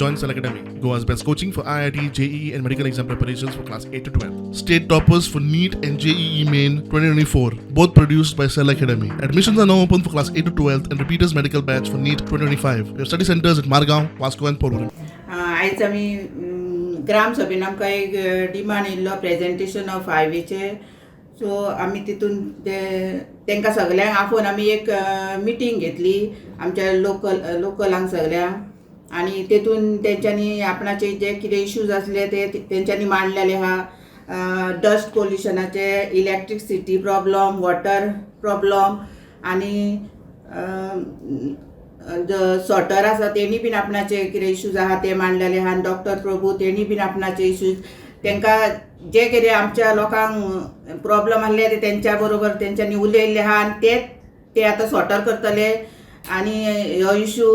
Join Cell Academy, Goa's best coaching for IIT, JEE, and medical exam preparations for class 8 to 12. State toppers for NEET and JEE Main 2024, both produced by Cell Academy. Admissions are now open for class 8 to 12 and repeaters medical batch for NEET 2025. We have study centers at Margao, Vasco, and Porvorim. आयज आमी ग्रामसभेन आमकां एक demand येयल्लो presentation of हायवेचे. So आमी तितून ते तांकां सगल्यांक आपोवन आमी एक मिटींग घेतली आमच्या लोकलांक सगल्यांक आनी तेतून तेंच्यांनी आपणाचे जे कितें इश्यूज आसले ते तेंच्यांनी मांडलेले आहा. डस्ट पोल्युशनाचे, इलेक्ट्रिसिटी प्रॉब्लम, वॉटर प्रॉब्लम आनी सॉटर आसा तेणी बीन आपणाचे कितें इश्यूज आहा ते मांडलेले आहा. आनी डॉक्टर प्रभू तेणी बीन आपणाचे इश्यूज, तांकां जे कितें आमच्या लोकांक प्रॉब्लम आसले ते तेंच्या बरोबर तेंच्यांनी उलयल्ले आहा आनी ते ते आतां सॉटर करतले. आनी हो इशू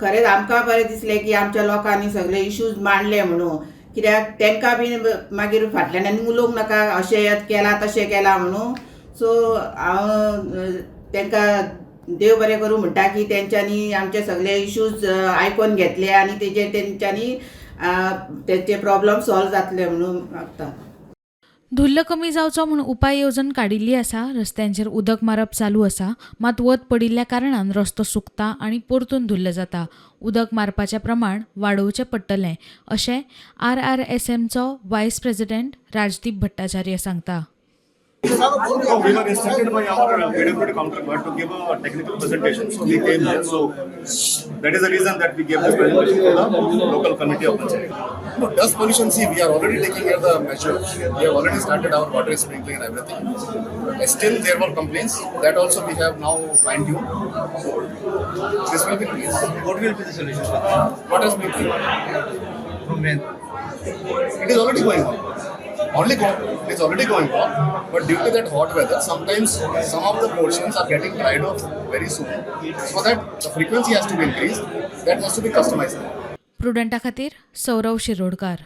खरेंच आमकां बरें दिसलें की आमच्या लोकांनी सगळे इश्यूज मांडले म्हणून, कित्याक तांकां बीन मागीर फाटल्यान आनी उलोवंक नाका अशें केलां तशें केलां म्हणून. सो हांव तांकां देव बरें करूं म्हणटा की तेंच्यांनी आमचे सगळे इश्यूज आयकोन घेतले आनी तेजेर तेंच्यांनी तेंचे प्रॉब्लम सॉल्व जातले म्हणून मागता. धुल्ल कमी जावचो म्हूण उपाय येवजण काडिल्ली आसा. रस्त्यांचेर उदक मारप चालू आसा, मात वत पडिल्ल्या कारणान रस्तो सुकता आनी परतून धुल्ल जाता. उदक मारपाचें प्रमाण वाडोवचें पडटलें अशें आरआरएसएमचो वायस प्रेसिडेंट राजदीप भट्टाचार्य सांगता. No, we were instructed by our PWD counterpart to give a technical presentation, so we came here. So that is the reason that we gave this presentation to the local committee of Panchayat. No, dust pollution, see, we are already taking care of the measures. We have already started our water sprinkling and everything. Still, there were complaints. That also we have now fine-tuned. So, this will be released. What will be the solution for that? Water sprinkling. From when? It is already going on. It is already going on. But due to that hot weather, sometimes some of the portions are getting dried off very soon. So that the frequency has to be increased. That has to be customized. प्रुडंटा खातीर सौरव शिरोडकार.